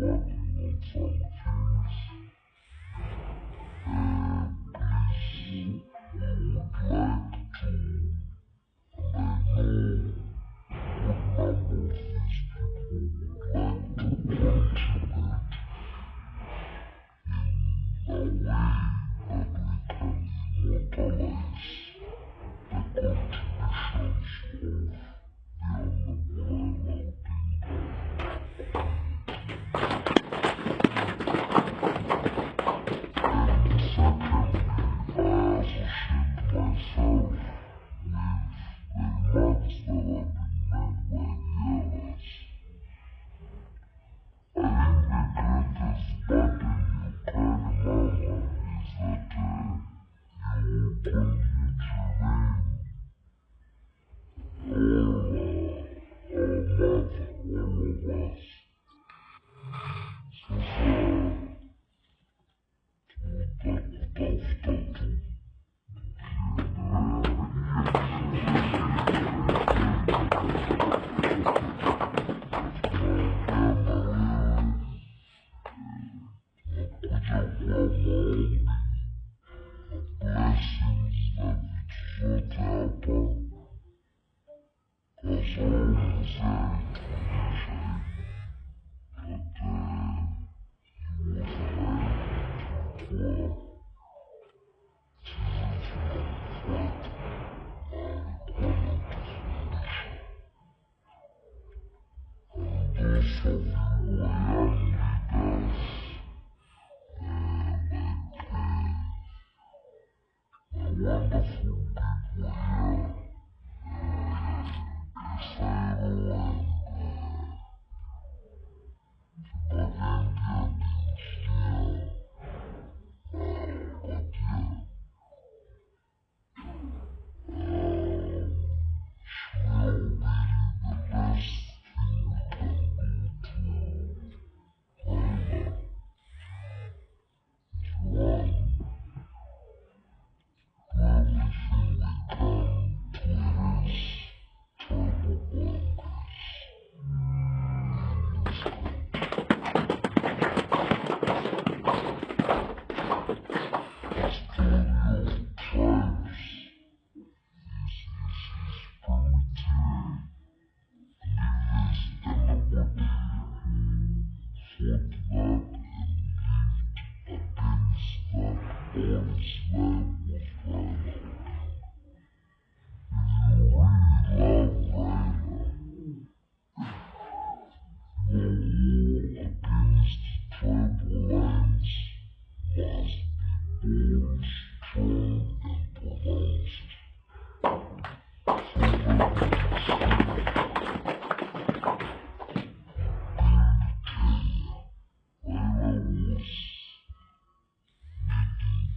working on some things. Please, we would like to, and I know a good number of these people would like to contribute in a way that we can immortalize the contributions of the Honorable Raila Odinga in our community. And secondly, I associate myself with the remarks that have been made by the others. I think the greatest burden you carry, Mama, is that you will continue to remain all our mother, all of us. Sasa tutakutafuta tu tukiendelea tunaongea na wewe, tunakuja kwa maombi na blessings na vitu zote hapa, kwa sababu mzee alituonyesha hivi that he was Raila, tulikuwa sisi tunamfuata na alikuwa anatufundisha. And those of you who are young leaders, like the wonderful people here, Gisairo and Kibagendi and Engineer na Obadia, should all be the best thing we can do to Raila is one, do everything we can to erase tribal boundaries in this country. The story of tribes is primitive and if there's anybody who fought that and lived against that all his life was Raila Odinga. If you really love Raila, your war against tribal lines must be bold, strong, and pronounced so that we say build Kenya. Raila was leading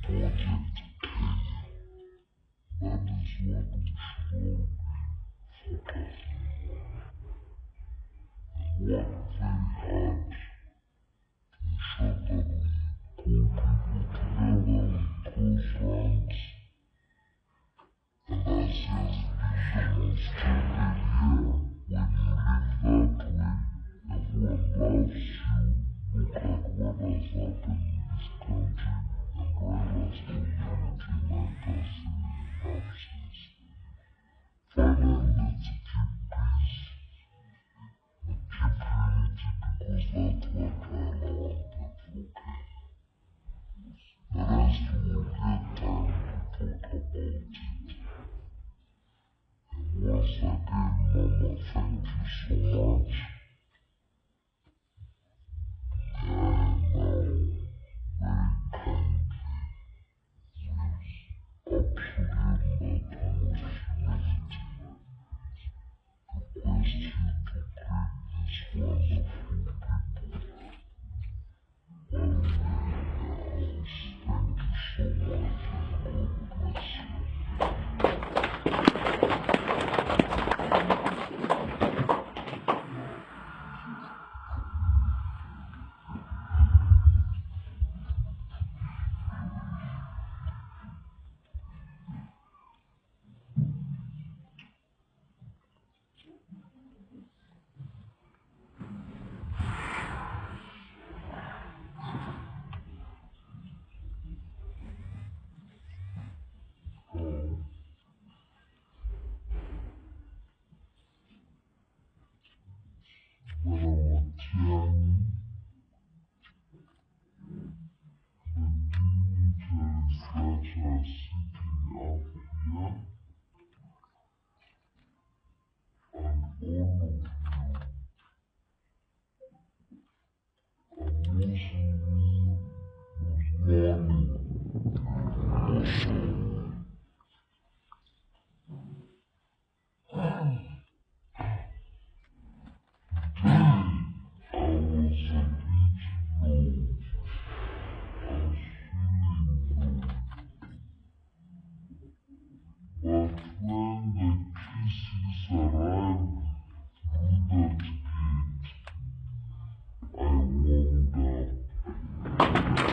Project Kenya. That is what we should all be focusing on and work very hard to ensure that we pull people together, we close ranks, and as has been demonstrated here, when you live that way, everyone loves you. Look at what has happened in this country and Raila's community like us in his absence. Finally, let's keep peace and keep unity because that's what Raila wanted for Kenya. The rest we will get time to talk about it. And once again, Mama, thank you so much. I now very kindly, with absolute utmost humility, request you to greet these wonderful people while we are in the house. Thank you so much and God bless you. Good morning, Today I was a bit low. I was feeling low. But when the kisses arrived through that gate, I warmed up.